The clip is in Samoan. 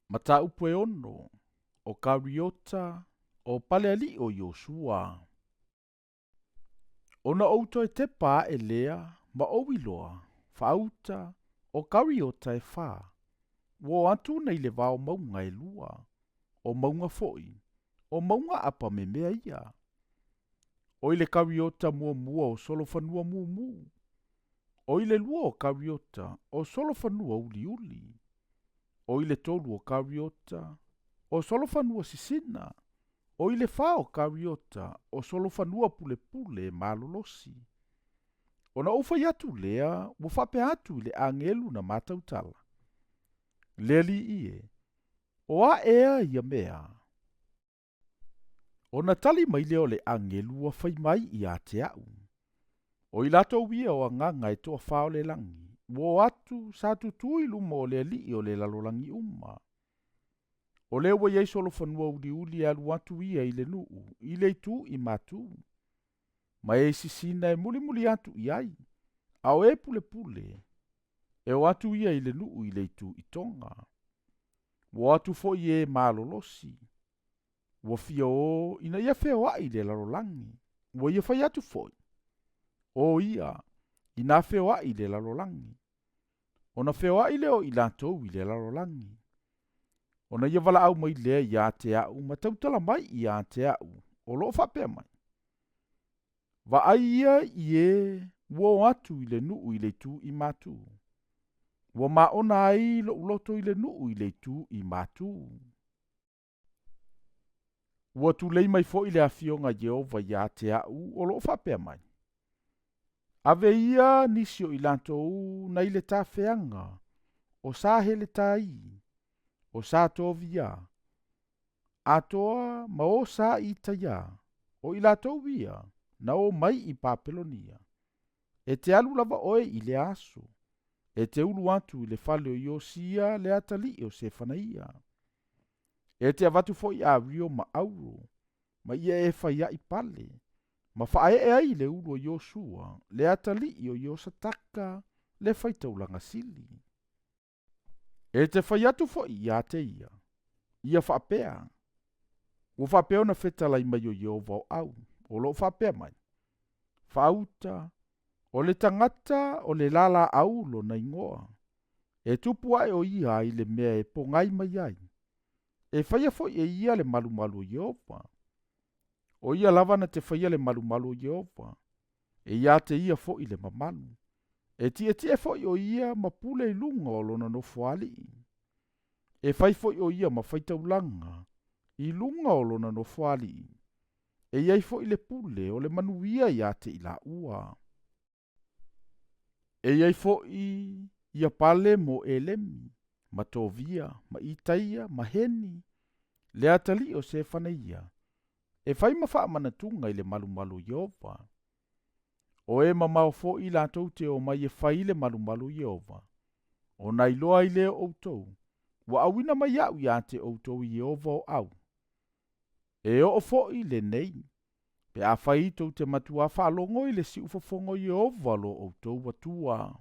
Mataupu e 6, o Kariota, o Palealii o Iosua. Ona ou toe tepa aʻe lea ma ou iloa, faauta, o Kariota e fa, ua o atu nei le vao mauga e lua, o mauga foi, o mauga apa memea ia. O i le Kariota muamua o Solofanua mumu, o i le lua o Kariota o Solofanua uliuli, o i le tolu o Kariota o Solofanua sisina, o i le fa o Kariota o Solofanua pulepule malolosi. Ona ou fai atu lea, ua faapea atu i le agelu na ma tautala. Le alii e, o a ea ia mea? Ona tali mai lea o le agelu ua fai mai ia te a'u, O i latou ia o agaga e toafa o le lagi, ua o atu sa tutū i luma o le Alii o le lalolagi uma. O lea ua i ai solofanua uliuli e alu atu ia i le nuu, i le itu i matu, ma e sisina e mulimuli atu i ai, a o e pulepule, e o atu ia i le nuu i le itu i toga. Ua o atu foi e malolosi, ua fia o ina ia feoai i le lalolagi. Ua ia fai atu foi, O ia, inā feoai i le lalolagi. Ona feoai lea o i latou i le lalolagi. Ona ia valaau mai lea ia te a'u ma tautala mai ia te a'u, o loo faapea mai, Vaai ia i e ua o atu i le nuu i le itu i matu. Ua maona ai lo'u loto i le nuu i le itu i matu. Ua tulei mai foi le afioga Ieova ia te a'u o loo faapea mai, Ave ia nisi o i latou nai le tafeaga o sa Heletai, o sa Tovia, atoa ma o sa Itaia, o i latou ia na o mai i Papelonia. E te alu lava oe i lea aso, e te ulu atu i le fale o Iosia le atalii o Sefanaia. E te avatu foi ario ma auro, ma ia e fai ai pale, ma faaee ai i le ulu o Iosua le atalii o Iosataka le faitaulaga sili. E te fai atu foi ia te ia, ia faapea, Ua faapea ona fetalai mai o Ieova o au, o loo faapea mai, Faauta, o le tagata o le lalaau lona igoa, e tupu ae o ia i le mea e pogai mai ai, e faia foi e ia le malumalu o Ieova. O ia lava na te faia le malumalu o Ieova, e ia te ia foi le mamalu. E tietie foi o ia ma pule i luga o lona nofoalii. E fai foi o ia ma faitaulaga i luga o lona nofoalii. E i ai foi le pule o le manuia ia te i laua. E i ai foi ia pale mo Elemi, ma Tovia, ma Itaia, ma Heni, le atalii o Sefanaia, e fai ma faamanatuga i le malumalu o Ieova. O e mamao foi latou te omai e fai le malumalu o Ieova, ona iloa ai lea o outou, ua auina mai a'u ia te outou e Ieova o au. E oo foi lenei, pe afai tou te matuā faalogo i le siufofoga o Ieova lo outou Atua.